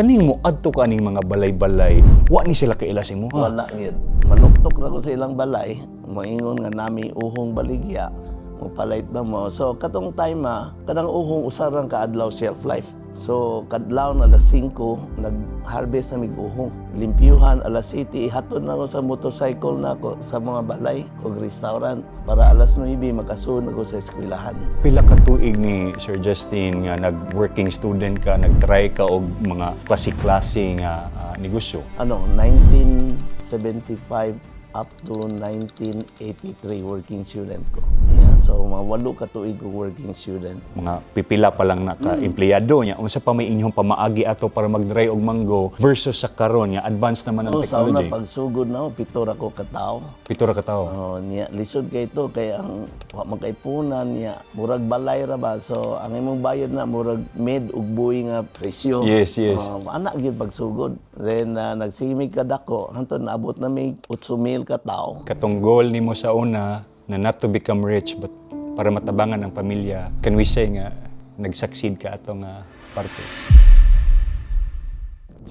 Kaning mo adto ka aning mga balay-balay, wa ni sila kaila sa imo? Wala gyud. Manuktok ra ko sa ilang balay, moingon nga nami uhong baligya, mo palit na mo. So katong time kanang uhong usa rang kaadlaw shelf life. So kadlaw na alas 5, nag-harvest na mig uhong. Limpyuhan alas 7, ihatod na ko sa motorcycle na ako sa mga balay o restaurant para alas 9 makasunod ko sa eskwelahan. Pila ka tuig ni Sir Justin nga nag-working student ka, nag-try ka og mga klase-klase nga negosyo? Ano, 1975 up to 1983, working student ko. Yeah, so mga 8 ka tuig ko working student. Mga pipila pa lang na ka empleyado niya. Unsa pa may inyong pamaagi ato para mag-dry og mango versus sa karon nga advance naman ang Oh, sa una technology? pagsugod na ako, 7 ra ko katao. 7 ra ka tawo. Oh, niya lisod kay ito kay ang wa makaipunan niya, murag balay ra ba. So ang imong bayad na murag med ug buhi nga presyo. Yes. Oh, anak gyud pagsugod. Then nagsimig ka dako hantod naabot na mig 8,000 ka tawo. Katong goal nimo sa una na not to become rich but para matabangan ang pamilya, can we say nga nag-succeed ka ato nga parte?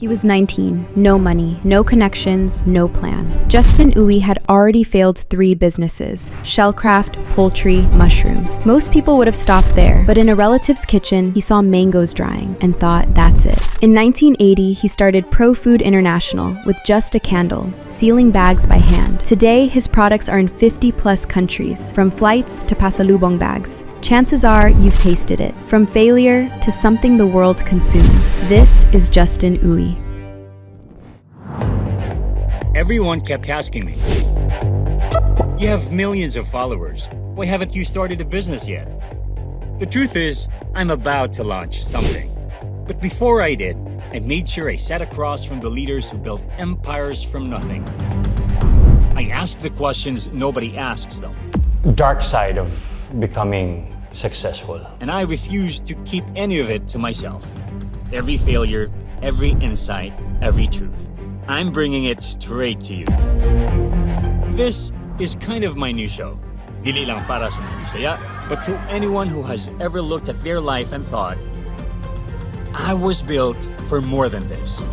He was 19, no money, no connections, no plan. Justin Uy had already failed three businesses: shellcraft, poultry, mushrooms. Most people would have stopped there, but in a relative's kitchen, he saw mangoes drying and thought, "That's it." In 1980, he started Pro Food International with just a candle, sealing bags by hand. Today, his products are in 50 plus countries, from flights to pasalubong bags. Chances are you've tasted it. From failure to something the world consumes. This is Justin Uy. Everyone kept asking me, "You have millions of followers. Why haven't you started a business yet?" The truth is, I'm about to launch something. But before I did, I made sure I sat across from the leaders who built empires from nothing. I asked the questions nobody asks them. Dark side of becoming successful. And I refused to keep any of it to myself. Every failure, every insight, every truth. I'm bringing it straight to you. This is kind of my new show. Dili lang para sa mga Bisaya, but to anyone who has ever looked at their life and thought, "I was built for more than this."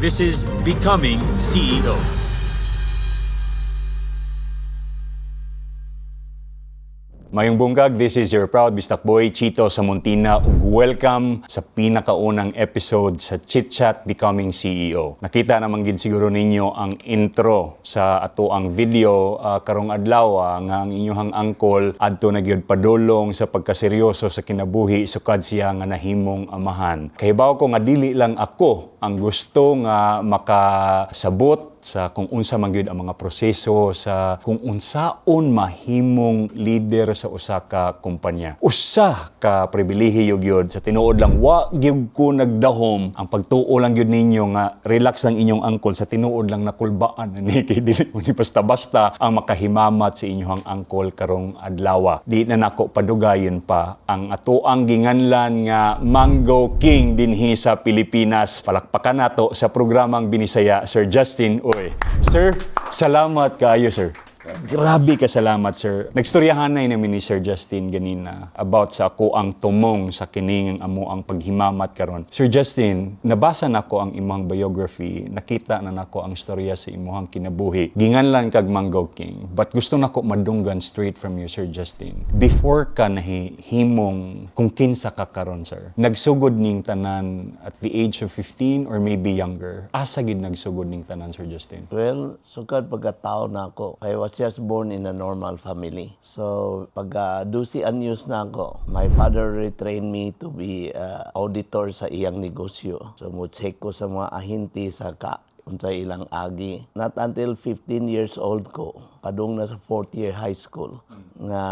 This is Becoming E CEO. Mayong bungkag, this is your proud Bisdak Boy, Chito Samontina, ug welcome sa pinakaunang episode sa Chit Chat Becoming CEO. Nakita naman gid siguro ninyo ang intro sa ato ang video karong adlaw nga ang inyong angkol adto na gyud padulong sa pagkaseryoso sa kinabuhi sukad siya nga nahimong amahan. Kahibaw ko nga dili lang ako ang gusto nga makasabot sa kung unsa man gyud ang mga proseso sa kung unsaon mahimong leader sa usa ka kumpanya. Usa ka pribilehiyo gyud sa tinuod lang, wa gyud ko nagdahom. Ang pagtuo lang gyud ninyo nga relax lang inyong angkol, sa tinuod lang nakulbaan na ni kay dili mo ni basta-basta ang makahimamat sa inyong angkol karong adlaw. Di na nako padugayon pa ang atoang ginganlan nga Mango King dinhi sa Pilipinas. Palakpakan nato sa programang Binisaya, Sir Justin Uy. Sir, salamat kaayo, sir. Grabe ka salamat, sir. Nagstoryahan na ni Sir Justin ganina about sa ako ang tumong sa kining amo ang paghimamat karon. Sir Justin, nabasa nako ang imong biography, nakita na nako ang istorya sa imong kinabuhi. Ginganlan kag Mango King. But gusto nako madunggan straight from you, Sir Justin. Before ka nahimong kung kinsa ka karon, sir. Nagsugod ning tanan at the age of 15 or maybe younger. Asa gid nagsugod ning tanan, Sir Justin? Well, sukad pagkatao na ako, I was just born in a normal family. So, pagka 12 anyos na ako, my father retrained me to be auditor sa iyang negosyo. So, mo check ko sa mga ahente sa ka unsay ilang agi. Not until 15 years old ko, padung na sa fourth year high school, nga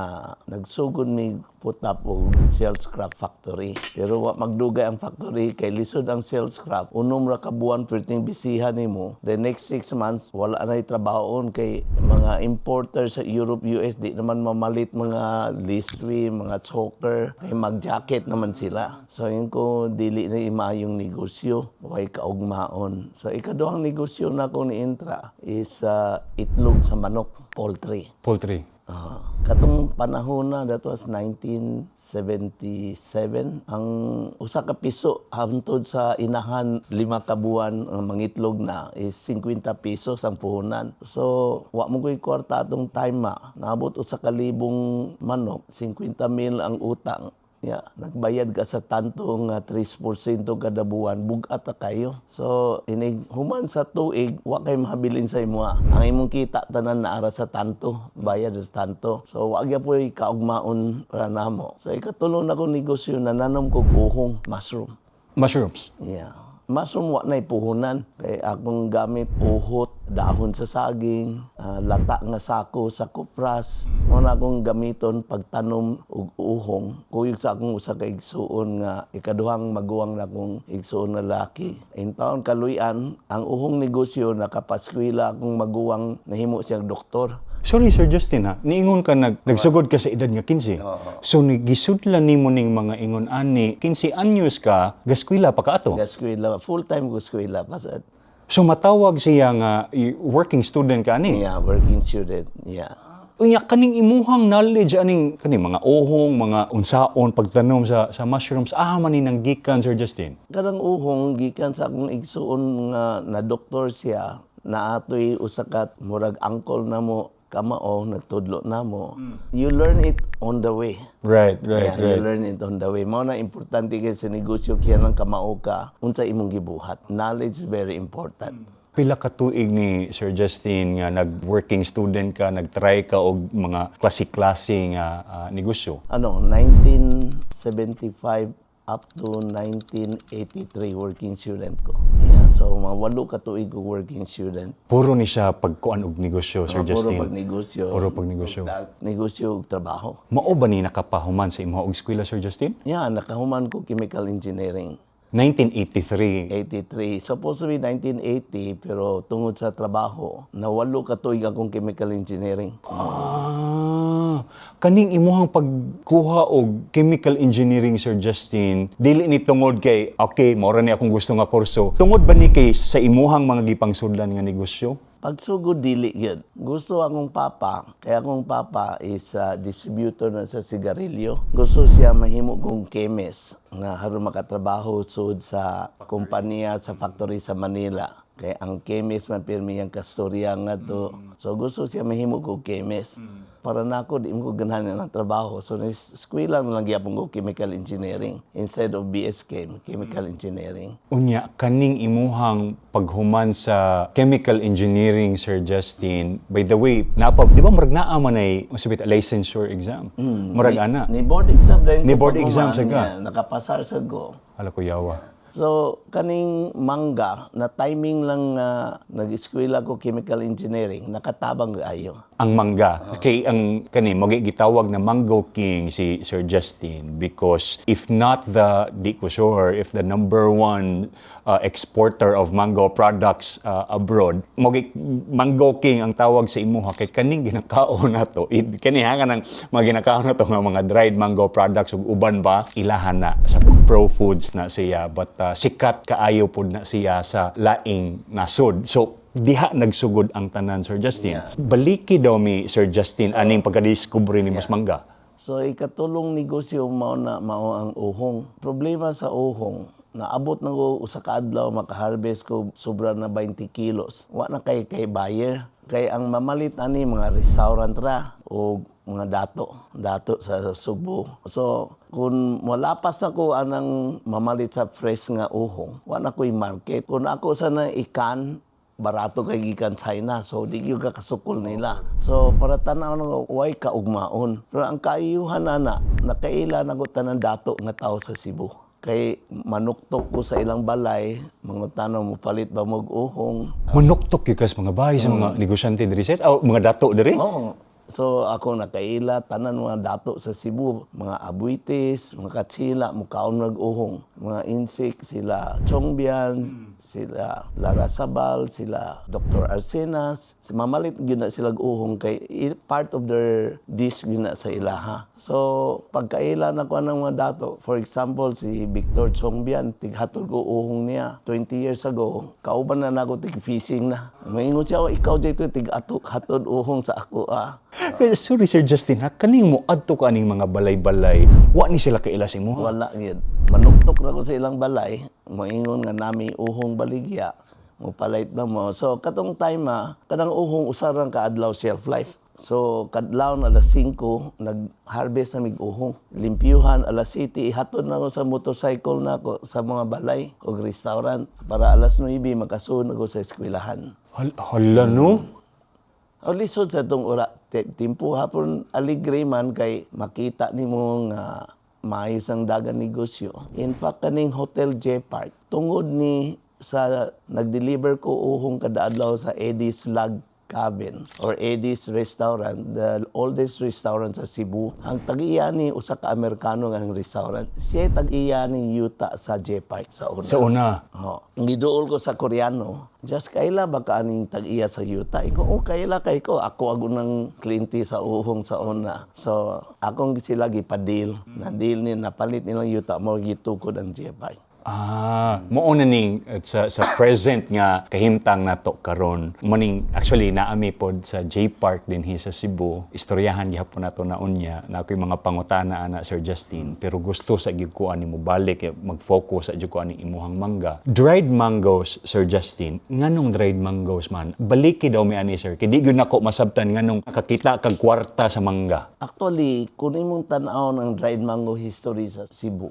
nagsugod mi put up og sales craft factory. Pero wa magdugay ang factory kay lisod ang sales craft. 6 ra ka buwan perting bisihan nimo. The next 6 months wala na trabahoon kay mga importer sa Europe, US di naman mamalit mga listry, mga choker, kay mag-jacket naman sila. So yun ko dili na imayong negosyo, way kaugmaon. So ikaduhang negosyo na ko ni intra is itlog sa manok, poultry. Poultry. Ah, katong panahon na, that was 1977, ang 1 ka piso hangtod sa inahan 5 ka buwan ang mangitlog na is 50 pesos ang puhunan. So, wa mo ko'y kwarta atong time ma. Naabot 1,000 manok, 50 mil ang utang. Ya, nagbayad ka sa tanto nga 3% kada buwan, bugat ta kayo. So, inig human sa tuig, wa kay mahabilin sa imoha. Ang imong kita tanan naara sa tanto, bayad sa tanto. So, wa gyapoy kaugmaon para namo. So, ikatulo na kong negosyo, nananom kog uhong, mushroom. Mushrooms. Yeah. Mushroom, wa na'y puhunan. Kay akong gamit uhot, dahon sa saging, lata nga sako sa kupras. Mao na akong gamiton pagtanom og uhong. Kuyog sa akong usa ka igsuon nga ikaduhang maguwang na akong igsuon na laki. In taon kaluy-an, ang uhong negosyo, nakapaskwela akong maguwang, nahimo siyang doktor. Sorry, Sir Justin ha, niingon ka nagsugod ka sa edad nga 15. So gisudlan nimo ning mga ingon ani, 15 anyos ka, gaskwela pa ka ato. Gaskwela, full time ko eskwela pa sa So matawag siya nga working student ka ani. Yeah, working student. Yeah. Unya kaning imuhang knowledge aning kaning mga uhong, mga unsaon pagtanom sa mushrooms, man ni nang gikan, Sir Justin? Kanang uhong gikan sa akong igsuon nga na doktor siya, naatoy usa ka murag uncle namo kamao nagtudlo namo. You learn it on the way. Yeah, you learn it on the way. Mao na importante kay sa negosyo kaya lang kamao ka unsa imong gibuhat. Knowledge is very important. Pila ka tuig ni Sir Justin nga nag-working student ka, nag-try ka og mga klase-klase nga negosyo? Ano, 1975 up to 1983 working student ko. Yeah, so mga 8 ka tuig ko working student. Puro ni siya pagkuan og negosyo, Sir Puro Justin. Pagnegosyo. Puro pagnegosyo. Negosyo ug trabaho. Mao ba ni nakapahuman sa imong og eskwela, Sir Justin? Yeah, nakahuman ko chemical engineering. 1983. 83. Supposed to be 1980, pero tungod sa trabaho, na 8 ka tuig akong chemical engineering. Ah, kaning imuhang pagkuha og chemical engineering, Sir Justin, dili ni tungod kay okay, mao ra ni akong gusto nga kurso. Tungod ba ni kay sa imuhang mga gipangsudlan nga negosyo? Pagsugod, dili yun. Gusto akong papa, kaya akong papa is distributor na sa sigarilyo. Gusto siya mahimo kong chemist nga haron makatrabaho sud sa kumpanya sa factory sa Manila. Kaya ang chemist man pirmi ang kastorya nga to. So gusto siya mahimo kong chemist. Para nako, di mo ko ganahan ng trabaho. So eskwela na lang gyapon ko chemical engineering instead of BS Chem, chemical engineering. Unya, kaning imuhang paghuman sa chemical engineering, Sir Justin. By the way, napa, di ba murag naa man ay unsa bit licensure exam? Murag ana. Ni board exam din Ni ko board exam paghuman, sad ka? Yeah, nakapasar sad ko. Ala ko yawa. So, kaning mangga, na timing lang nga nag-eskwela ko chemical engineering, nakatabang ayo. Ang mangga. Kay ang kani magi gitawag na Mango King si Sir Justin because if not the, di ko sure if the number one exporter of mango products abroad, magi Mango King ang tawag sa imuha kay kaning ginakaon nato. Kani ha, kanang mga ginakaon nato nga mga dried mango products ug uban pa, ilahan na sa Pro Foods na siya, but sikat kaayo pod na siya sa laing nasod. So diha nagsugod ang tanan, Sir Justin. Baliki daw mi, Sir Justin, aning pagkadiskubre ni mas mangga. So, ikatulong negosyo mao na mao ang uhong. Problema sa uhong, naabot na ko usa ka adlaw makaharvest ko sobra na 20 kilos. Wa na kay buyer. Kay ang mamalit ani mga restaurant ra o mga dato, dato sa Sugbo. So, kung malapas ako anang mamalit sa fresh nga uhong, wa na ko'y market. Kung ako sana ikan, barato kay gikan China, so di gyud ka kasukol nila. So para tan-aw na ko, way kaugmaon, pero ang kaiyuhan ana, nakaila na ko tanan dato nga tao sa Cebu kay manuktok ko sa ilang balay, mangutana mo palit ba mo og uhong. Manuktok gyud ka sa mga bahay sa mga negosyante diri, sir? O mga dato diri? Oo. So ako nakaila tanan mga dato sa Cebu, mga Abuitis, mga Katsila, mukaon nag-uhong. Mga Insik, sila Chongbian, sila Lara Sabal, sila Dr. Arsenas. Si mamalit gyud na sila uhong kay part of their dish gyud na sa ilaha. So pagkaila na ko ng mga dato, for example si Victor Chongbian, tighatod ko uhong niya 20 years ago, kauban na nako tig fishing na. Maingon siya, "Oh, ikaw dito tig hatod uhong sa ako ah." Pero sorry, Sir Justin, ha, kaning mo adto ka aning mga balay-balay, wa ni sila kaila sa imo? Wala gyud. Manuktok ra ko sa ilang balay, moingon nga nami uhong baligya, mopalit na mo. So katong time ah, kanang uhong usa ra ka adlaw shelf life. So kadlawon alas 5 nag-harvest na mig uhong. Limpyuhan alas 7, ihatod na ko sa motorcycle na ako sa mga balay o restaurant para alas 9 makasuod ako sa eskwelahan. Hala no? O lisod sa itong ura, timpo hapon aligre man kay makita nimo nga maayos ang dagan negosyo. In fact, kaning Hotel J Park, tungod ni sa nag-deliver ko uhong kada adlaw sa Eddie's Log Cabin or Eddie's Restaurant, the oldest restaurant sa Cebu. Ang tag-iya ni usa ka Amerikano nga ang restaurant. Siya tag-iya ni yuta sa J Park sa una. Sa una. Oh, giduol ko sa Koreano. Just kaila ba ka aning tag-iya sa yuta? Ingon, oh, kaila kay ko. Ako ang unang kliyente sa uhong sa una. So, akong sila gipa-deal. Na-deal ni napalit nilang yuta mo gitukod ang J Park. Ah, mao na ning at sa present nga kahimtang nato karon. Maning actually naami pod sa J Park dinhi sa Cebu. Istoryahan gihapon nato na unya na ako'y mga pangutana ana, Sir Justin, pero gusto sa gyud ko ani mo balik eh, mag-focus sa gyud ko ani imuhang mangga. Dried mangoes, Sir Justin. Nganong dried mangoes man? Baliki daw mi ani, sir. Kay di gyud nako masabtan nganong nakakita kag kwarta sa mangga. Actually, kung imong tan-aw ng dried mango history sa Cebu,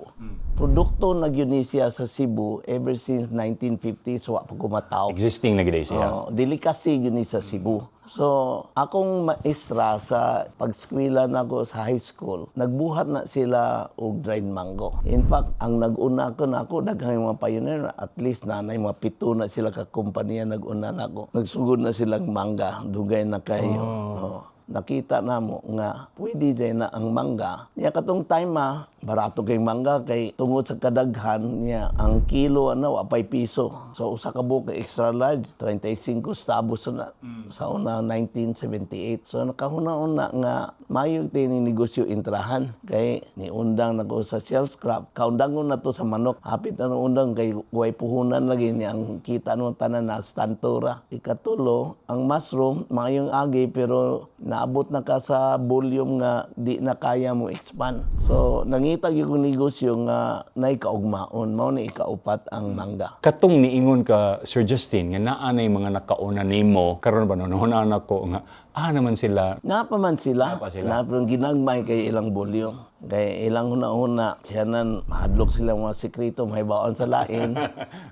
produkto na gyud ni siya sa Cebu ever since 1950, so wa pa ko mataw. Existing na gyud siya. Oh, delicacy yun ni sa Cebu. So, akong maestra sa pag-eskwela nako sa high school, nagbuhat na sila og dried mango. In fact, ang nag-una ko nako, daghang mga pioneer, at least nanay mga pito na sila ka kompanya nag-una nako. Nagsugod na silang mangga, dugay na kayo. Oh. Nakita namo nga pwede dyan na ang mangga. Niya katong time ah, barato kay mangga kay tungod sa kadaghan niya ang kilo ano apay piso. So usa ka buok extra large 35 centavos na sa una 1978. So nakahuna-una nga mayo ni negosyo intrahan kay niundang nako sa sales crop. Kaundangon na to sa manok. Hapit na undang kay way puhunan lagi niya ang kita no tanan na stantura. Ikatulo, ang mushroom mayong agi pero naabot na ka sa volume nga di na kaya mo expand. So nangita gyud kong negosyo nga nay kaugmaon, mao ni ikaupat ang mangga. Katong niingon ka, Sir Justin, nga naa nay mga nakauna nimo karon ba no nahuna ko nga ah naman sila. Naa pa man sila. Naa pa sila. Naa pero ginagmay kay ilang volume. Kay ilang huna-huna, siya nan, mahadlok sila mga sekreto, mahibaon sa lain.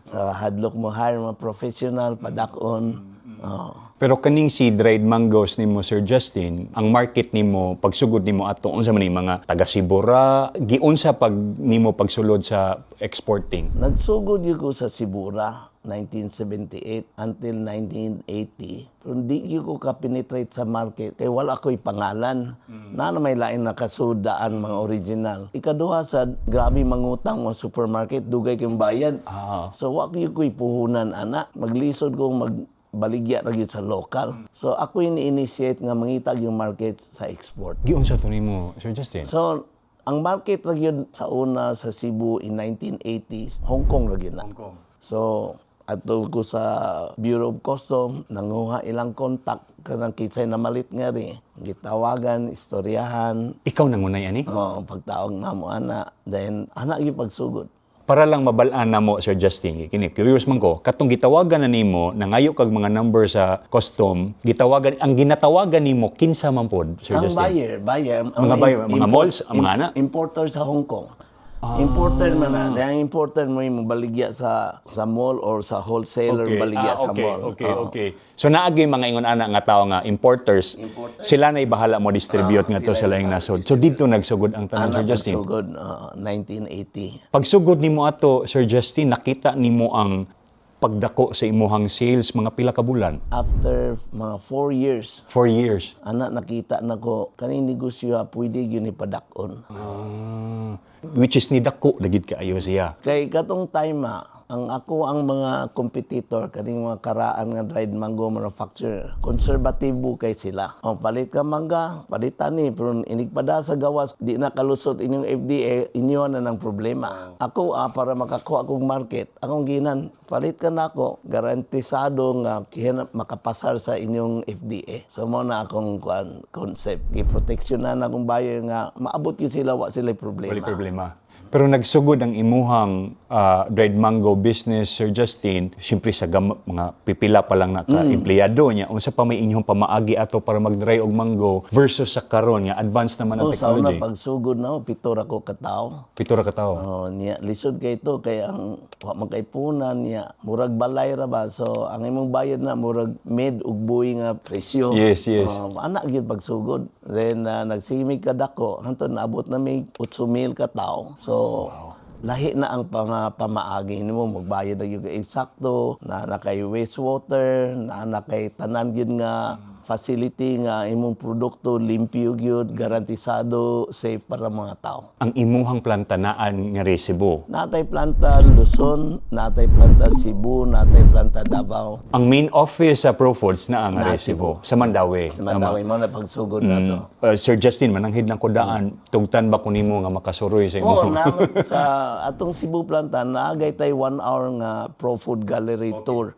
Sa hadlok mo hire mga professional, padakon. Oh. Pero kaning si dried mangoes nimo, Sir Justin, ang market nimo pagsugod nimo ato, unsa man ni mga taga Cebu ra, giunsa pag nimo pagsulod sa exporting? Nagsugod yun ko sa Cebu ra, 1978 until 1980. Pero di yun ko ka-penetrate sa market kay wala ko'y pangalan. Na may lain nakasudaan mga original. Ikaduha sa grabe mangutang mga supermarket, dugay kayong bayad. So wa gyud ko'y puhunan ana. Maglisod kong mag baligya ra gyud sa local. So ako yung ni-initiate nga mangitag yung market sa export. Giunsa to nimo, Sir Justin? So, ang market ra gyud sa una sa Cebu in 1980s, Hong Kong ra gyud na. Hong Kong. So, adto ko sa Bureau of Custom, nanguha ilang contact kanang kinsay namalit nga ri. Gitawagan, istoryahan, Ikaw nangunay ani? oh, pagtaong namo ana, then ana gyud pagsugod. Para lang mabal-an na mo, Sir Justin, kini curious man ko, katong gitawagan na nimo, nangayo kag mga number sa custom, gitawagan, ang ginatawagan nimo kinsa man pod, Sir Ang Justin? buyer, buyer, ang Mga buyer, mga malls, ang mga ana? Importer sa Hong Kong. Importer man na. Dahil ang importer mo yung baligya sa mall or sa wholesaler baligya sa mall. Okay, Oo. okay. So naagi mga ingon ana nga tao nga importers, sila na bahala mo distribute nga to sila sa laing nasod. So dito nagsugod ang tanan, Ana Sir Justin. pagsugod, oo, 1980. Pagsugod nimo ato, Sir Justin, nakita nimo ang pagdako sa imuhang sales mga pila ka bulan? After mga 4 years, 4 years. ana nakita na ko kaning negosyo ha, pwede gyud ni padak-on. Ah, which is ni dako na gid kaayo siya. Kay katong time ah, Ang ako ang mga competitor, kaning mga karaan nga dried mango manufacturer, konserbatibo kay sila. O palit ka mangga, palitan ni, pero inigpada sa gawas, di na kalusot inyong FDA, inyo na ng problema. Ako para makakuha akong market, akong ginan, palit ka na ako, garantisado nga kihan makapasar sa inyong FDA. So mao na akong kuan concept. Giproteksyonan akong buyer nga maabot yun sila, wa sila problema. Wala problema. Pero nagsugod ang imuhang dried mango business, Sir Justin, siyempre sa mga pipila pa lang na ka empleyado niya, unsa pa may inyong pamaagi ato para mag-dry og mango versus sa karon nga advanced naman ang Oh, sa una technology? pagsugod na, 7 ra ko katawo. 7 ra ka tawo. Oh, niya lisod kay ito kay ang wa man kay punan niya, murag balay ra ba, so ang imong bayad na murag maid ug buhi nga presyo. Yes. Oh, anak gyud pagsugod. Then nagsimig ka dako hantod naabot na may 8,000 ka tawo. So lahi na ang pamaagi nimo, magbayad na gyud ka eksakto na kay wastewater na kay tanan gyud nga facility nga imong produkto limpyo gyud, garantisado safe para mga tao. Ang imuhang planta naan nga Cebu? Natay planta Luzon, natay planta Cebu, natay planta Davao. Ang main office sa Pro Foods naa nga Naa Cebu, sa Mandaue. Sa Mandaue mo na pagsugod na to. Sir Justin, mananghid lang ko daan, tugtan ba ko nimo nga makasuroy sa imo? Oo, na, sa atong Cebu planta, naagay tay 1 hour nga Pro Food Gallery tour.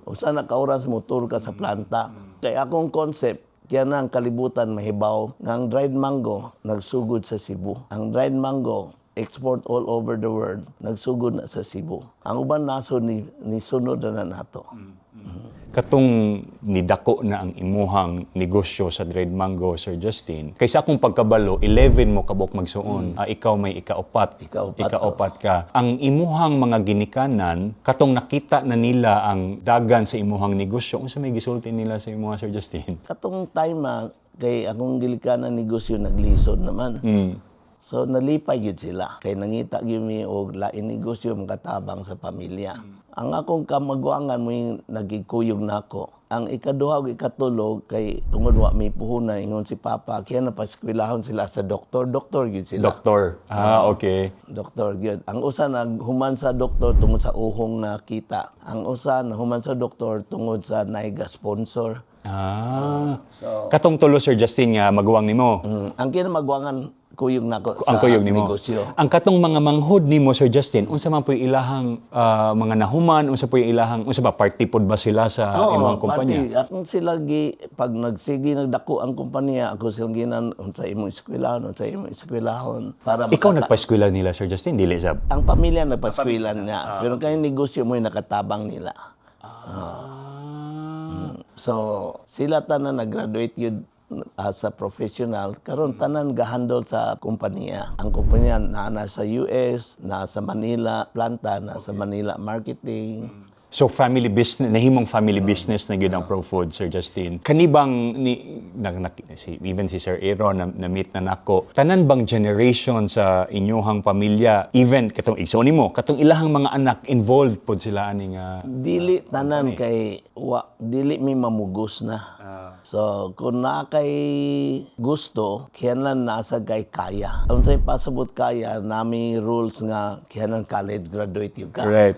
Usa na ka oras mo tour ka sa planta. Kay akong concept, kaya na ang kalibutan mahibaw nga ang dried mango nagsugod sa Cebu. Ang dried mango export all over the world, nagsugod na sa Cebu. Ang uban nasod ni sunod na nato. Katong nidako na ang imuhang negosyo sa dried mango, Sir Justin. Kaysa akong pagkabalo, 11 mo kabok magsuon. Ah, ikaw may ikaupat. Ikaupat. Ikaupat ka. Ang imuhang mga ginikanan, katong nakita na nila ang dagan sa imuhang negosyo, unsa may gisulti nila sa imuha, Sir Justin? Katong time kay akong gilikanan negosyo naglisod naman. So nalipay gyud sila kay nangita gyud mi og lain negosyo makatabang sa pamilya. Ang akong kamagwangan mo yung nagikuyog nako. Ang ikaduha ug ikatulo kay tungod wa may puhunan, ingon si Papa kaya napaskwelahon sila sa doktor, doktor gyud sila. Doktor. Ah, okay. Doktor gyud. Ang usa naghuman sa doktor tungod sa uhong nga kita. Ang usa nahuman sa doktor tungod sa naiga sponsor. Ah. So Katong tulo, Sir Justin, nga maguwang nimo. Ang kinamagwangan kuyog nako sa Ang kuyog nimo. negosyo. Ang katong mga manghod nimo, Sir Justin, unsa man po'y ilahang mga nahuman, unsa po'y ilahang unsa ba party pod ba sila sa imong kumpanya? Party. Akong sila gi, pag nagsige nagdako ang kumpanya, ako silang ginan unsa imong eskwelahon, unsa imong eskwelahon para Ikaw nagpa-eskwela nila, Sir Justin, dili sab? Ang pamilya nagpa-eskwela niya. Pero kay negosyo mo yung nakatabang nila. So, sila tanan nag-graduate yun as a professional, karon tanan gahandle sa kumpanya. Ang kumpanya naa na sa US, naa sa Manila planta, naa sa Manila marketing. So family business, nahimong family business na gyud ang Pro Food, Sir Justin. Kani bang ni na, na, si even si Sir Aaron na meet na nako. Tanan bang generation sa inyuhang pamilya, even katong igsoon nimo, katong ilahang mga anak, involved pod sila ani nga? Dili tanan kay wa dili mi mamugos na. So kung naa kay gusto, kinahanglan nasa kay kaya. Unsay pasabot kaya, nami rules nga kinahanglan college graduate gyud ka. Right.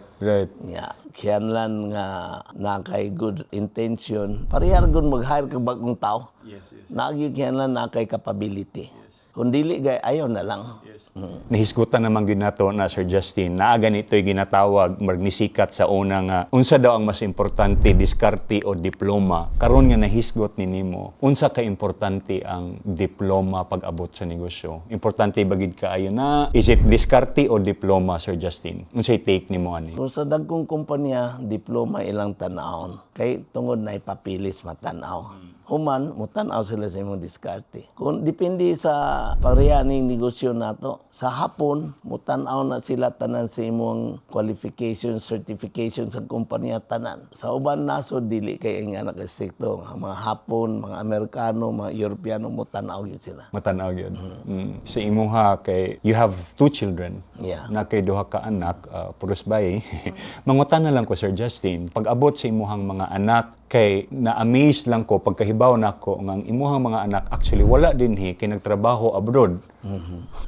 Yeah, kinahanglan nga naa kay good intention. Parehar gud mag-hire kag bagong tao. Yes. Naa gyud kinahanglan naa kay capability. Kung dili gay, ayaw na lang. Nahisgutan naman gyud nato na, Sir Justin, naa ganito'y ginatawag magnisikat sa una nga unsa daw ang mas importante, diskarte o diploma. Karon nga nahisgot ni nimo, unsa ka importante ang diploma pag abot sa negosyo? Importante ba gid kaayo na? Is it diskarte o diploma, Sir Justin? Unsay take nimo ani? Kung sa dagkong kumpanya, diploma ilang tanawon. Kay tungod na ipapilis matanaw. Human, mutanaw sila sa imong diskarte. Kung depende sa pareha ning negosyo nato, sa hapon, mutanaw na sila tanan sa imong qualification, certification sa kumpanya tanan. Sa uban nasod, dili kay nga nakastrikto. Ang mga Hapon, mga Amerikano, mga Europeano, mutanaw gyud sila. Matanaw gyud. Sa imuha kay you have two children. Yeah. Na kay duha ka anak, puros bay. Mangutan na lang ko, Sir Justin, pag abot sa imuhang mga anak kay na-amaze lang ko pagkahibaw nako nga ang imuhang mga anak actually wala dinhi kay nagtrabaho abroad.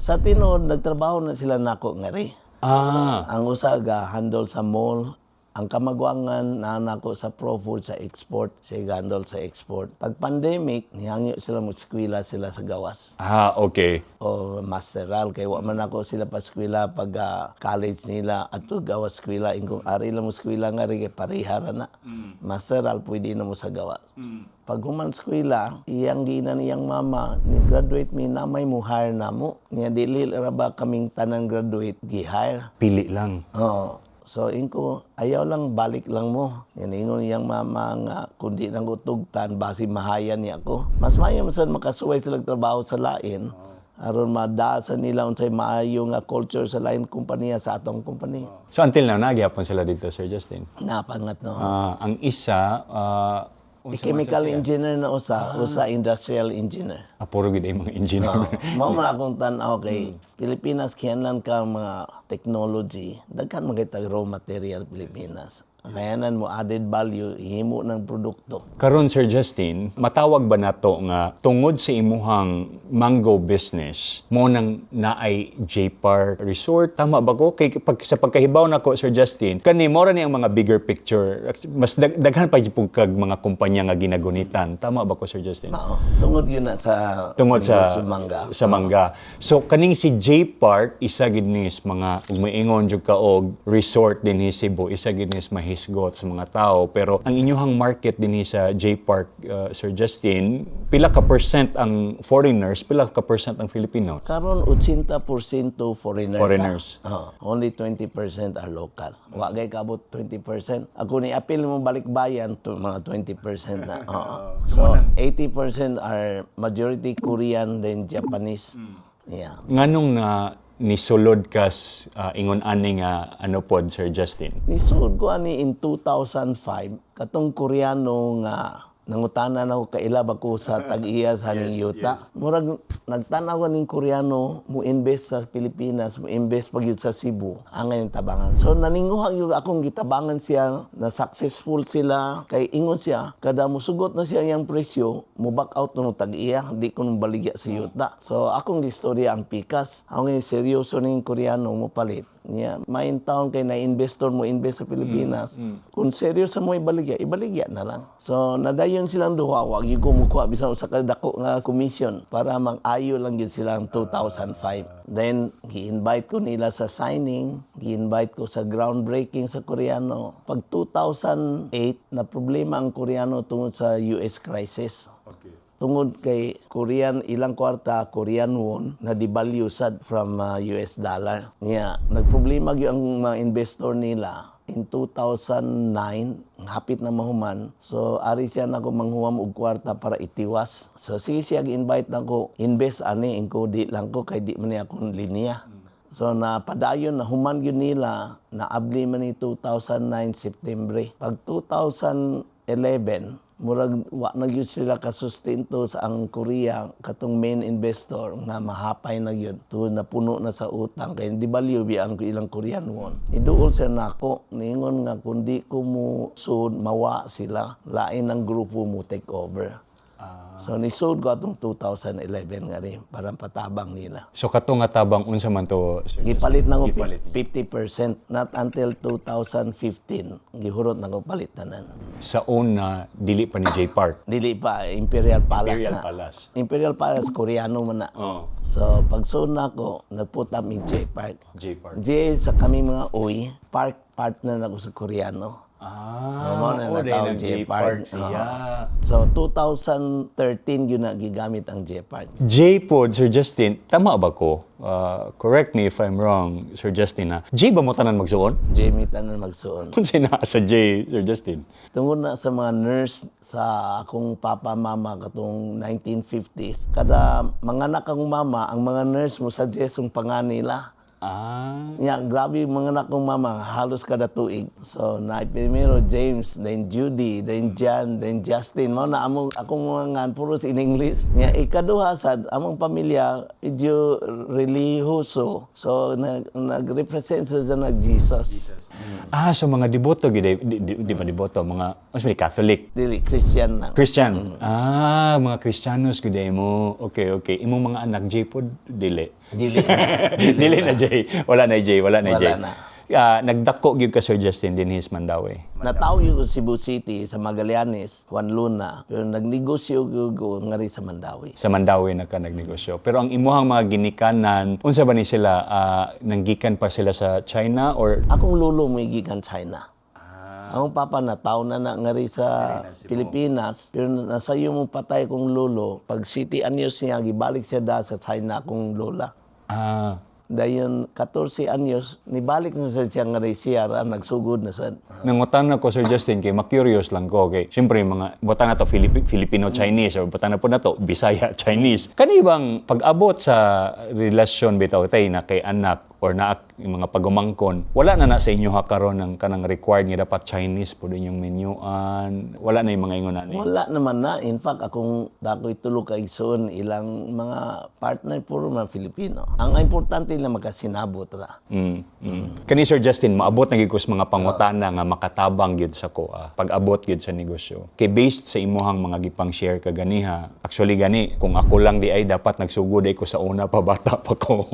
Sa tinuod, nagtrabaho na sila nako ngari. Ang usa ga handle sa mall. Ang kamagwangan naa nako sa Pro Food sa export, siya ga handle sa export. Pag pandemic, nihangyo sila mo eskwela sila sa gawas o masteral kay wa man ako sila pa eskwela pag college nila ato gawas eskwela, ingkong ari lang mo eskwela nga ri kay pareha ra na. Masteral pwede na mo sa gawas. Pag human eskwela, iyang gina niyang mama ni graduate mi namay mo hire na mo niya, dili ra ba kaming tanan graduate gi-hire. Pili lang. Oo. So ingko, ayaw lang, balik lang mo. Yan ingon niyang mama nga kundi nang utugtan basi mahaya niya ako. Mas maayo man sad makasuway sila trabaho sa lain aron madasa nila unsay maayo nga culture sa lain kumpanya sa atong kumpanya. So until now, naa gyapon sila dito, Sir Justin. Napangat no. Ang isa, unsa man Chemical sa siya? Engineer na usa, usa industrial engineer. Puro gid ay mga engineer. Oo. Mao man akong tan-aw kay Pilipinas kinahanglan ka mga technology. Daghan man kay tag raw material Pilipinas. Kayanan mo added value, himo ng produkto. Karon, Sir Justin, matawag ba nato nga tungod sa imuhang mango business mo nang naay J Park Resort, tama ba ko? Kay pag, sa pagkahibaw nako, Sir Justin, kani mo ra ni ang mga bigger picture, mas daghan pa jud kag mga kumpanya nga ginagunitan, tama ba ko, Sir Justin? Mao. Tungod yun na sa Tungod sa mangga. Sa mangga. So kaning si J Park, isa gid ni sa mga ug moingon jud ka og resort dinhi Cebu, isa gid ni sa mahisgot sa mga tao, pero ang inyuhang market dinhi sa J Park, Sir Justin, pila ka percent ang foreigners, pila ka percent ang Filipino? Karon 80% foreigner. Ta. Foreigners. Oo. Only 20% are local. Wa gay kabot 20%. Ako ni apil mo balikbayan to mga 20% na. Oo. So 80% are majority Korean then Japanese. Yeah. Nganong na nisulod kas ingon ani nga ano pod, Sir Justin? Nisud ko ani in 2005 katong Koreano nga nangutana na ako, kaila ba ko sa tag-iya sa ning yuta. Murag nagtanaw ning Koreano mo invest sa Pilipinas, mo invest pag yun sa Cebu, ang yung tabangan. So naninguha gyud akong gitabangan siya na successful sila kay ingon siya kada musugot na siya iyang presyo, mo back out no tag-iya, di ko nung baligya sa yuta. So akong istorya ang pikas. Ang seryoso ning Koreano mo palit niya main town kay na investor mo invest sa Pilipinas. Kung seryoso mo ibaligya, ibaligya na lang. So nadayon silang duha, wag gyud ko mukuha bisan usa ka dako nga commission para mag-ayo lang gyud silang 2005. Then gi-invite ko nila sa signing, gi-invite ko sa groundbreaking sa Koreano. Pag 2008 na problema ang Koreano tungod sa US crisis. Tungod kay Korean ilang kwarta Korean won na devalue sad from US dollar. Nya nagproblema gyud ang mga investor nila in 2009, hapit na mahuman. So ari siya nako manghuwam og kwarta para itiwas. So sige siya gi-invite nako invest ani, ingko di lang ko kay di man ni akong linya. So napadayon na human gyud nila, naabli man ni 2009 September. Pag 2011, murag wa na gyud sila kasustento sa ang Korea, katong main investor nga mahapay na gyud tungod na puno na sa utang kay devalue bi ang ilang Korean won. Iduol siya nako, ningon nga kundi ko mo sud mawa sila, lain ang grupo mo take over. So nisud ko atong 2011 nga rin para patabang nila. So kato nga tabang unsa man to, Sir Justin? Gipalit na ko Gipalit niyo. 50%, not until 2015 gihurot na ko palit tanan. Sa una dili pa ni J Park. Dili pa, Imperial Palace Imperial na. Palace. Imperial Palace Koreano man na. Oo. So pag na ko, nagput up mi J Park. J Park. J sa kami mga uy, park partner na ko sa Koreano. Ah, mao na oh, natawag dahil J J Park. Park siya. So 2013 yun na gigamit ang J Park. J pod, Sir Justin, tama ba ko? Correct me if I'm wrong, Sir Justin, ha? J ba mo tanan magsuon? J mi tanan magsuon. Kung naa sa J, Sir Justin? Tungod na sa mga nurse sa akong papa mama katong 1950s, kada manganak akong mama, ang mga nurse mo suggest ang panganila. Nya, grabe yung mga anak kong mama, halos kada tuig. So, na primero James, then Judy, then John, then Justin. Mao na among akong mga ngan puros in English. Nya ikaduha sad among pamilya medyo relihiyoso. So, nag-represent sa nag Jesus. Ah, so mga deboto gid eh. Di ba deboto, mga mas may Catholic. Dili Christian lang. Christian. Ah, mga Kristiyanos gid eh mo. Okay. Imong mga anak J pod dili. Dili na. Dili na J. Wala na J, wala na Wala J. na. Nagdako gyud ka, Sir Justin, dinhi sa Mandaue? Natawo gyud ko sa Cebu City, sa Magallanes, Juan Luna. Pero nagnegosyo gyud ko ngari sa Mandaue. Sa Mandaue na ka nagnegosyo. Pero ang imuhang mga ginikanan, unsa ba ni sila, nanggikan pa sila sa China or Akong lolo mo gikan China. Akong papa natawo na na ngari sa Pilipinas. Pero nasayo mo patay kong lolo. Pag 7 anyos niya, gibalik siya da sa China akong lola. Dayon 14 anyos, nibalik na sa siya ngari siya, nagsugod na sa. Nangutan ko, Sir Justin, kay ma-curious lang ko kay syempre mga butang na to Filipino Chinese or butang na po na to Bisaya Chinese. Kani bang pag-abot sa relasyon bitaw tay na kay anak or na yung mga pagumangkon, wala na na sa inyo ha karon ng kanang required nga dapat Chinese po din yung menuan? Wala na yung mga ingon ani? Wala naman na. In fact, akong dakoy tulo ka igsoon, ilang mga partner puro mga Filipino. Ang importante na makasinabot ra. Kani Sir Justin, maabot na gyud ko sa mga pangutana nga makatabang gyud sa koa pag-abot gyud sa negosyo. Kay based sa imuhang mga gipang share kaganiha, actually gani kung ako lang di ay dapat nagsugod ay ko sa una pa, bata pa ko.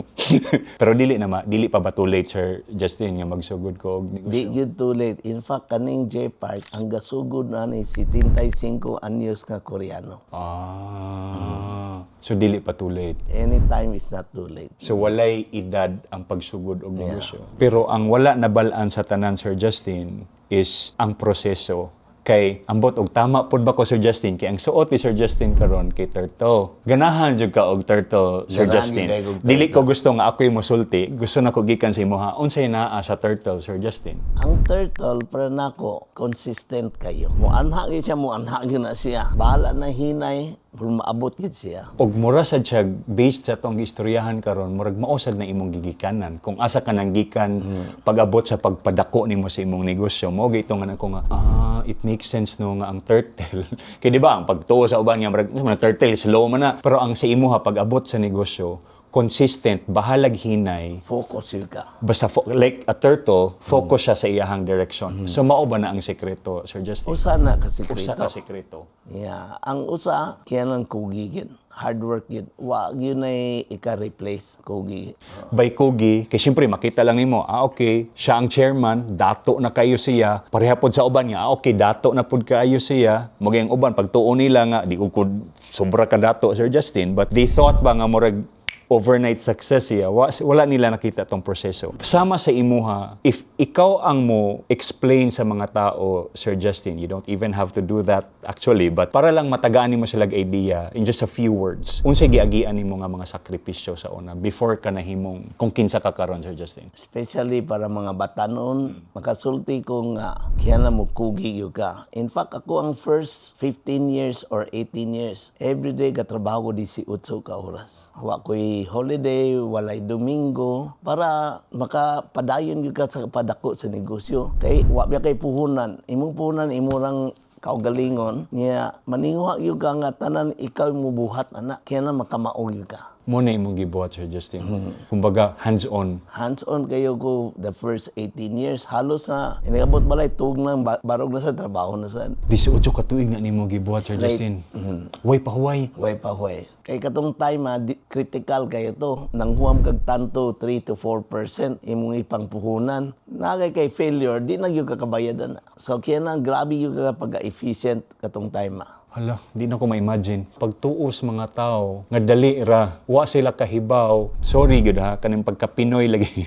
Pero dili na ma, dili pa ba too late, Sir Justin, nga magsugod ko og negosyo? Di gyud too late. In fact, kaning J Park, ang gasugod na ni 75 anyos nga Koreano. Ah. So dili pa too late. Anytime is not too late. So walay edad ang pagsugod og negosyo. Pero ang wala nabal-an sa tanan, Sir Justin, is ang proseso. Kay ambot og tama pud ba ko, Sir Justin, kay ang suot ni Sir Justin karon kay turtle. Ganahan jud ka og turtle, Sir Ganahan Justin? jud kaayo og Dili ko gusto nga ako'y mosulti, gusto na ko gikan sa imuha. Unsay naa sa turtle, Sir Justin? Ang turtle, para nako, consistent kayo. Muanha gyud siya, muanha gyud na siya. Bahala na hinay, pero maabot gyud siya. Og mura sad siya based sa atong gistoryahan karon, murag mao sad na imong gigikanan kung asa ka nang gikan pag-abot sa pagpadako nimo sa imong negosyo. Mao gyud nga ko nga, it makes sense no nga ang turtle, kay di ba ang pagtuo sa uban nga murag mga turtle slow man na, pero ang sa imuha pag-abot sa negosyo, consistent, bahalag hinay. Focus yun ka. Basta like a turtle, focus siya sa iyahang direction. So mao ba na ang sekreto, Sir Justin? Usa na ka sikreto. Usa ka sekreto? Yeah. Ang usa, kaya kugi gyud. Hard work yun. Wa yun ay ika-replace kugi. By kugi, kay syempre makita lang nimo, okay, siya ang chairman, dato na kayo siya. Pareha pod sa uban nga, okay, dato na pod kaayo siya. Maging ang uban pagtuo nila nga di ko sobra ka dato, Sir Justin, but they thought ba nga murag overnight success siya. Wala nila nakita tong proseso. Sama sa imuha, if ikaw ang mo explain sa mga tao, Sir Justin, you don't even have to do that actually, but para lang matagaan nimo sila idea in just a few words, unsay giagian nimo nga mga sakripisyo sa una before ka nahimong kung kinsa ka karon, Sir Justin? Especially para mga batanon, makasulti ko nga, kaya na mo kugi yun ka. In fact, ako ang first 15 years or 18 years, everyday katrabaho ko 18 ka oras. Wa ko'y holiday, walay Domingo, para makapadayon gyud ka sa padako sa negosyo. Kay wa biya kay puhunan, imong puhunan imo rang kaugalingon niya, maninguha gyud ka nga tanan ikaw mo buhat ana, kaya na makamaog gyud ka. Mo na imong gibuhat, Sir Justin. Kumbaga, hands-on. Hands-on kayo ko the first 18 years. Halos na, inabot balay, tug lang, barog na sa trabaho na sa. 18 ka tuig na nimo gibuhat, Sir Straight. Justin. Way pa huway. Way pa huway. Kay katong time, critical kayo to. Nang huwam kag tanto, 3 to 4% imong ipangpuhunan. Nagay kay failure, di na gyud ka kabayadan. So kaya na, grabe gyud ka pagka-efficient katong time. Hala, di na ko ma-imagine. Pagtuos mga tao, nga dali ra, wa sila kahibaw. Sorry gyud ha, kanang pagka-Pinoy lagi.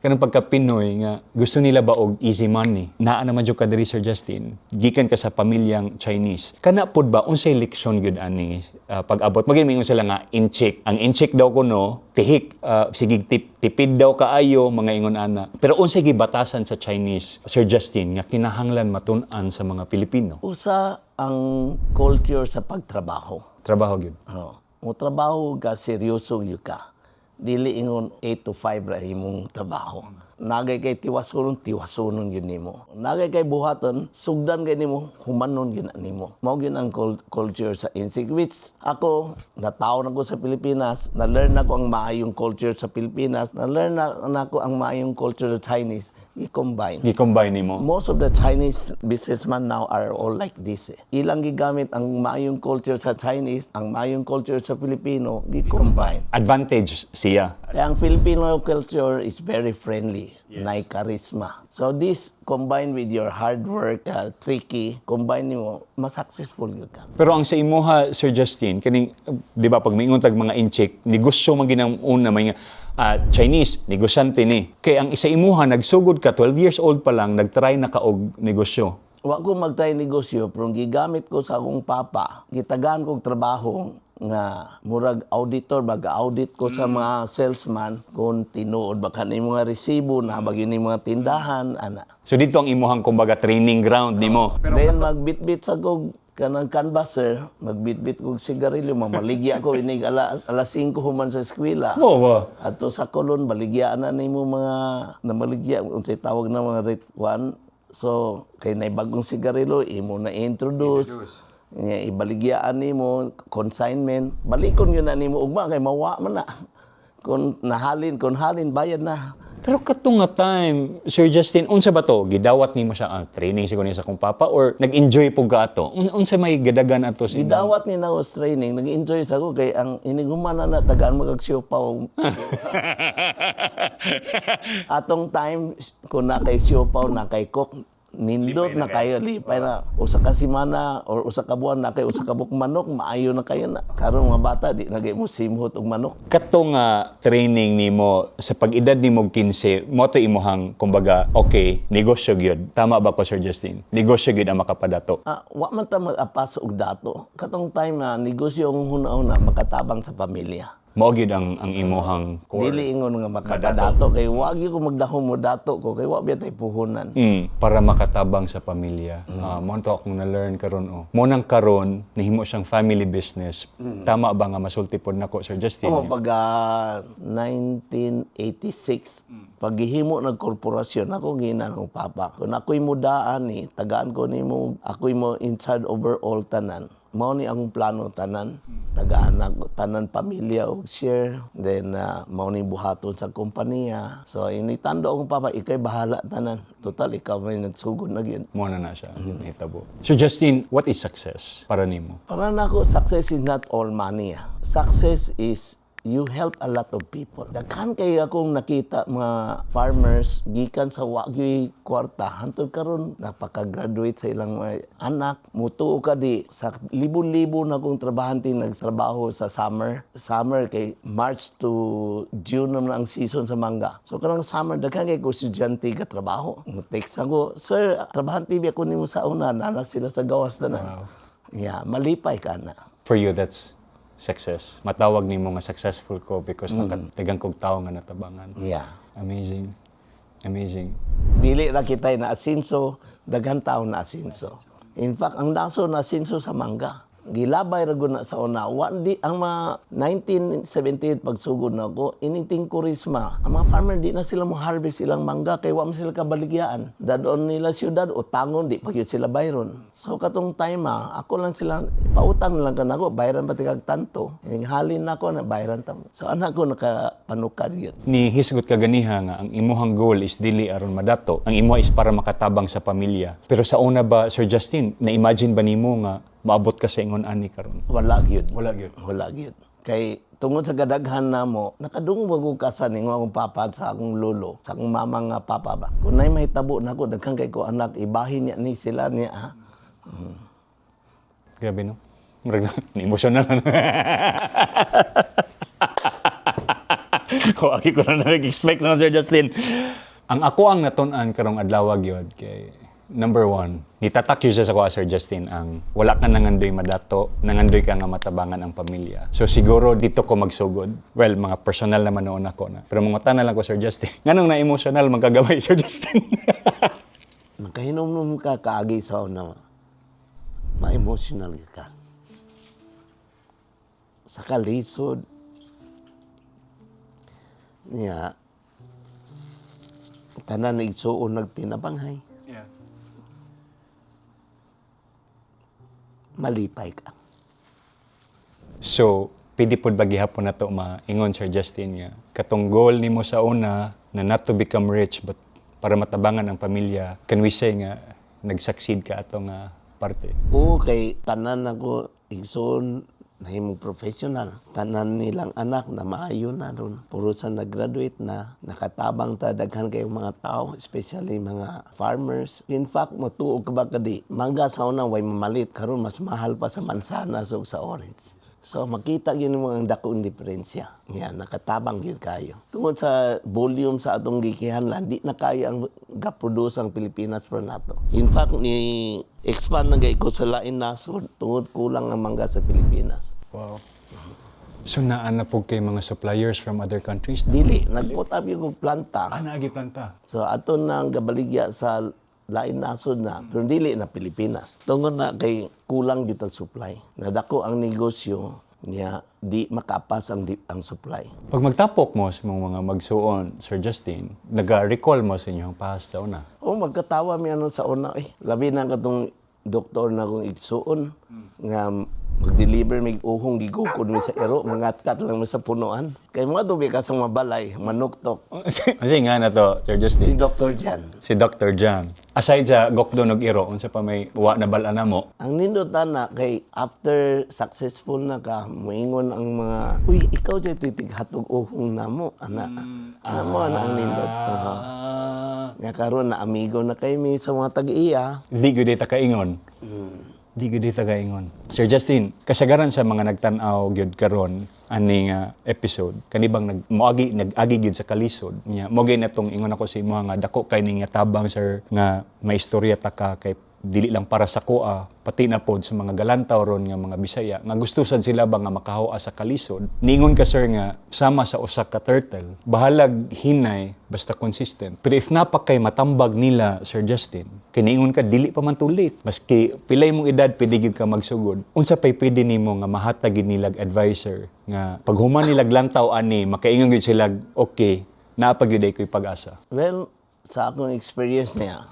Kanang pagka-Pinoy nga gusto nila ba og easy money. Naa naman jud ka diri, Sir Justin. Gikan ka sa pamilyang Chinese. Kana pud ba unsay leksyon gyud ani pag-abot? Maging mingon sila nga inchik. Ang inchik daw kuno tihik, sige tipid daw kaayo mga ingon ana. Pero unsay gibatasan sa Chinese, Sir Justin, nga kinahanglan matun-an sa mga Pilipino? Usa ang culture sa pagtrabaho. Trabaho gyud. Oh. Mo trabaho ka, seryoso gyud ka. Dili ingon 8 to 5 ra imong trabaho. Naa gyud kay tiwasonon, tiwasonon gyud nimo. Naa gyud kay buhaton, sugdan kay nimo, humanon gyud na nimo. Mao gyud ang culture sa Intsik, which ako nataon ako sa Pilipinas, na-learn nako ang maayong culture sa Pilipinas, na-learn na nako ang maayong culture sa Chinese, i-combine. Gi-combine nimo. Most of the Chinese businessmen now are all like this. Eh. Ilang gigamit ang maayong culture sa Chinese, ang maayong culture sa Filipino, gi-combine. Advantage siya. Kaya ang Filipino culture is very friendly, naay charisma. So this combined with your hard work, tricky, combine nimo, mas successful gyud ka. Pero ang sa imuha, Sir Justin, kaning, di ba, pag maingon tag mga Intsik, negosyo man ginang una, may nga, Chinese, negosyante ni. Kay ang isa imuha, nagsugod ka, 12 years old pa lang, nagtry na ka og negosyo. Wa ko magtay negosyo, pero gigamit ko sa akong papa, gitagaan kog trabaho nga murag auditor, baga audit ko sa mga salesman kung tinuod ba kani mga resibo na ba gyud ni mga tindahan ana. So dito ang imuhang kumbaga training ground nimo. Then magbitbit sa kog kanang canvasser, magbitbit kog sigarilyo, mamaligya ko inig alas 5 human sa eskwela. Oo ba? Ato sa Colon, baligyaan na nimo mga namaligya, unsay tawag na mga rate 1. So, kay nay bagong sigarilyo, imo na introduce. Nya ibaligyaan nimo consignment, balikon yun na nimo ugma kay mawa man na. Kung nahalin, kung halin bayad na. Pero katong nga time, Sir Justin, unsa ba to? Gidawat nimo siya training siguro niya sa kong papa or nag-enjoy po ka ato? Unsa may gadagan ato sa Gidawat ni na was training, nag-enjoy sa ko kay ang iniguman na na tagaan mo kag siopaw. Atong time kung na kay siopaw na kay cook, nindot na kayo, lipay na. Usa ka semana or usa ka buwan na kay usa ka buok manok, maayo na kayo na. Karon mga bata di na gyud mo simhot og manok. Katong nga training nimo sa pag-edad nimo 15, mo to imuhang kumbaga okay, negosyo gyud. Tama ba ko, Sir Justin? Negosyo gyud ang makapadato. Ah, wa man ta mag-apas og dato. Katong time na negosyo ang huna-huna makatabang sa pamilya. Mao gyud ang imuhang core. Dili ingon nga makapadato kay wa gyud ko magdahom mo dato ko kay wa biya tay puhunan. Para makatabang sa pamilya. Ah, mo to akong na-learn karon oh. Mo nang karon nahimo siyang family business. Tama ba nga masulti pod nako, Sir Justin? Oh, pag 1986, pag gihimo ng korporasyon, ako gina ng papa. Kung ako'y mudaan ni, tagaan ko nimo, ako'y mo in charge over all tanan. Mao ni akong plano tanan. Tagaan ako, tanan pamilya og share. Then, mao ni buhaton sa kompanya. So, initando akong papa, ikay bahala tanan. Total, ikaw may nagsugod na gyud. Mo na na siya nahitabo. Sir Justin, what is success para nimo? Para nako, success is not all money. Ah. Success is you help a lot of people. Daghan kay akong nakita mga farmers gikan sa wa gyuy kwarta hantod karon napaka-graduate sa ilang mga anak. Mutuo ka di sa libo-libo na akong trabahante nagtrabaho sa summer. Summer kay March to June naman ang season sa mangga. So kanang summer daghan kay ko estudyante ka trabaho. Text ako, "Sir, trabahante biya ko nimo sa una, nana sila sa gawas na." Yeah, malipay ka na. For you, that's success. Matawag nimo nga successful ko because mm. kog tawo nga natabangan. Amazing. Amazing. Dili ra kitay na asinso, daghan tao na asinso. In fact, ang naso na asinso sa mangga. Gilabay ra gud na sa una. Wa di ang mga 1978 pagsugod na ako, initing Kurisma. Ang mga farmer di na sila mo harvest ilang mangga kay wa man sila kabaligyaan. Dadon nila siyudad utangon di pa gyud sila bayron. So katong time ah, ako lang sila pautang na lang kanako, bayran pa kag tanto. Ing halin nako na bayran ta mo. So anak ko nakapanukad yun. Ni hisgot ka ganiha nga ang imuhang goal is dili aron madato. Ang imuha is para makatabang sa pamilya. Pero sa una ba, Sir Justin, na-imagine ba nimo nga maabot ka sa ingon ani karon? Wala gyud. Wala gyud. Wala gyud. Kay tungod sa kadaghan namo, nakadungog ko kasa ningo akong papa sa akong lolo, sa akong mama nga papa ba. Kung nay mahitabo nako daghan kay ko anak, ibahin niya ni sila niya. Ha? Grabe no. Murag na emotional na. Ko aki ko na nag-expect na, Sir Justin. Ang ako ang natun-an karong adlaw gyud kay number one, nitatak yun siya sa kuha, Sir Justin, ang wala ka nangandoy madato, nangandoy ka nga matabangan ang pamilya. So siguro dito ko magsugod. Well, mga personal naman noon ako na. Pero mga na lang ko, Sir Justin. Nganong na-emotional magkagabay, Sir Justin? Makahinomnom ka kaagi sa una, ma-emotional ka. Sa kalisod, niya, Tanan igsuon nagtinabangay. Malipay ka. So, pwede pod ba gihapon na to maingon, Sir Justin, nga katong goal nimo sa una na not to become rich but para matabangan ang pamilya, can we say nga nag-succeed ka ato nga parte? Oo, kay tanan ako igsoon nahimong professional. Tanan nilang anak na maayo na ron. Puro sa nag-graduate na, nakatabang ta daghan kayong mga tao, especially mga farmers. In fact, matuo ka ba kadi, mangga sa una way mamalit, karon mas mahal pa sa mansanas ug sa orange. So makita gyud mo ang dakong diferensya. Yan, nakatabang gyud kayo. Tungod sa volume sa atong gikihanlan, di na kaya ang ga-produce ang Pilipinas for nato. In fact, ni expand na gay ko sa lain nasod tungod kulang ang mangga sa Pilipinas. Wow. So naa na po kay mga suppliers from other countries na? Dili, nag-put up yung planta. Ah, naagi planta. So ato na ang gabaligya sa lain nasod na, pero dili na Pilipinas. Tungod na kay kulang gyud ang supply. Nadako ang negosyo niya, di makapas ang supply. Pag magtapok mo sa mga magsuon, Sir Justin, naga-recall mo sa inyong past sa una? O magkatawa mi ano sa una eh. Labi na katong doktor na akong igsuon nga mag-deliver mig uhong, gigukod mi sa iro, mangatkat lang mi sa punuan. Kay mga dubi ka sa mabalay, manuktok. Kasi nga na to, Sir Si Justin. Dr. Jan. Si Dr. Jan. Aside sa gokdo nog iro, unsa pa may wa na bal na mo? Ang nindot na kay after successful na ka, moingon ang mga, "Uy, ikaw jay tighatog uhong namo," ana. Ana mo ana ang nindot. Aha. Nga karon na amigo na kay mi sa mga tag-iya. Di gyud ta kaingon. Di gyud ta kaingon. Sir Justin, kasagaran sa mga nagtan-aw gyud karon ani nga episode, kanibang nag moagi nag-agi gyud sa kalisod nya. Mo gyud na tong ingon ako sa imo nga dako kay ning nga tabang, sir, nga may istorya ta ka kay dili lang para sa kuha, pati na pod sa mga galantaw ron nga mga Bisaya nga gusto sad sila ba nga makahawa sa kalisod. Ningon ka, sir, nga sama sa usa ka turtle, bahalag hinay basta consistent. Pero if napa kay matambag nila, Sir Justin, kiniingon ka dili pa man too late, maski pilay mong edad, pwede gyud ka magsugod. Unsa pay pwede nimo nga mahatag gyud nilag advisor nga pag human nilag lantaw ani, makaingon gyud sila, "Okay, naa pa gyud ay ko'y pag-asa"? Well, sa akong experience niya,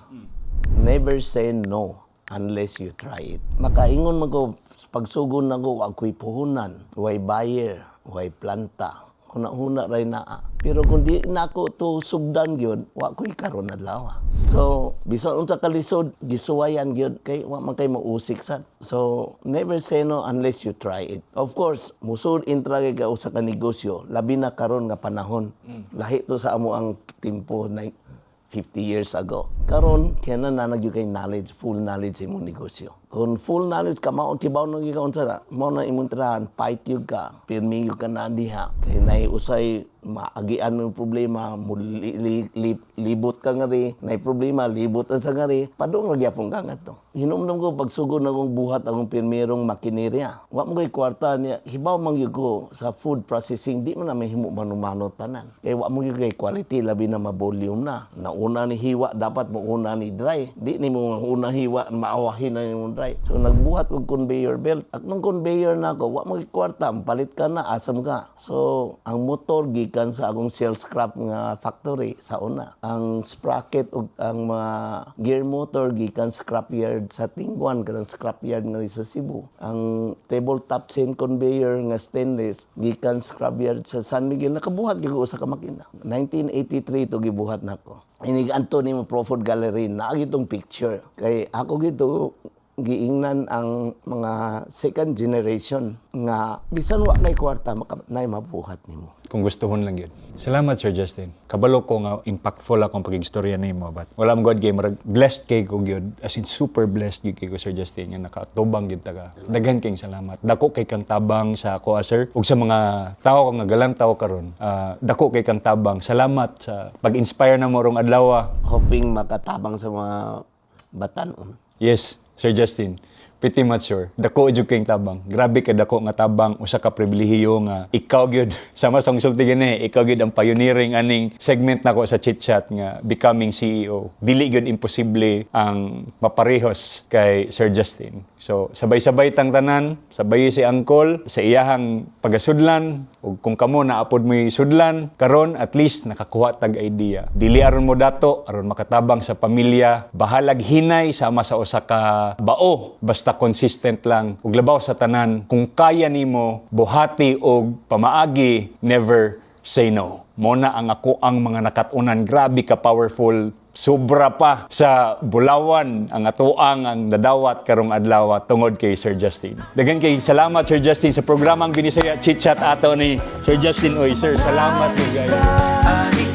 never say no unless you try it. Makaingon man ko, pagsugod na ko, ako'y puhunan, way buyer, way planta. Huna-huna ray naa. Pero kung di na ako to sugdan gyud, wa ko'y karon adlaw. So, bisan unsa kalisod, gisuwayan gyud kay wa man kay mausik sad. So, never say no unless you try it. Of course, musud intra kay ka usa ka negosyo, labi na karon nga panahon. Lahi to sa amo ang timpo na 50 years ago. Karon kaya na nanag kay knowledge, full knowledge sa imong negosyo. Kung full knowledge ka, mao kibaw na gyud ka unsa na, mao na imong tirahan, fight yun ka, pirmi yun ka na diha. Kay nay usay maagian mo yung problema, muli, libot ka nga ri, nay problema, libot ang sa nga ri, padung ra gyapon ka nga to. Hinumdum ko pagsugod na kong buhat akong pirmirong makinerya. Wa mo kay kwarta niya, hibaw man gyud ko sa food processing, di man na mahimo mano-mano tanan. Kay wa mo gyud kay quality, labi na ma-volume na. Nauna ni hiwa, dapat mo una ni dry. Di nimo nga una hiwa, maawahin na nimo dry. So nagbuhat og conveyor belt. At nung conveyor na ako, wa mo kay kwarta, palit ka na, asam ka. So ang motor gikan sa akong shell scrap nga factory sa una. Ang sprocket ug ang mga gear motor gikan scrapyard sa Tingguan, kanang scrapyard nga sa Cebu. Ang tabletop chain conveyor nga stainless gikan scrapyard sa San Miguel. Nakabuhat gyud ko usa ka makina. 1983 to gibuhat nako. Inig anto nimo Pro Food Gallery naa gitong picture. Kay ako gito giingnan ang mga second generation nga bisan wa kay kwarta, maka, nay mabuhat nimo. Kung gustuhon lang yun. Salamat, Sir Justin. Kabalo ko nga impactful akong pag-istorya nimo, but wala mo God kay murag blessed kay ko gyud, as in super blessed gyud kay ko, Sir Justin, nga nakatubang gyud ta ka. Daghan kayong salamat. Dako kay kang tabang sa ako, sir, ug sa mga tawo nga galantaw karon. Dako kay kang tabang. Salamat sa pag-inspire na mo rong adlaw. Hoping makatabang sa mga batanon. Yes, Sir Justin. Pretty much sure. Dako jud kayong tabang. Grabe ka dako nga tabang, usa ka pribilehiyo nga ikaw gyud sama sa sulti gani, ikaw gyud ang pioneering aning segment nako sa Chit Chat nga Becoming CEO. Dili gyud imposible ang maparehos kay Sir Justin. So sabay-sabay tang tanan, sabay si Uncle sa iyahang pagasudlan ug kung kamo naapod mo'y sudlan karon, at least nakakuha tag idea. Dili aron mo dato, aron makatabang sa pamilya, bahalag hinay sama sa usa ka bao, basta consistent lang. Ug labaw sa tanan, kung kaya nimo buhati og pamaagi, never say no. Mo na ang ako ang mga nakatunan, grabe ka powerful, sobra pa sa bulawan ang atoang ang nadawat karong adlaw tungod kay Sir Justin. Daghan kay salamat, Sir Justin, sa programang Binisaya Chit Chat ato ni Sir Justin Uy. Sir, salamat you guys.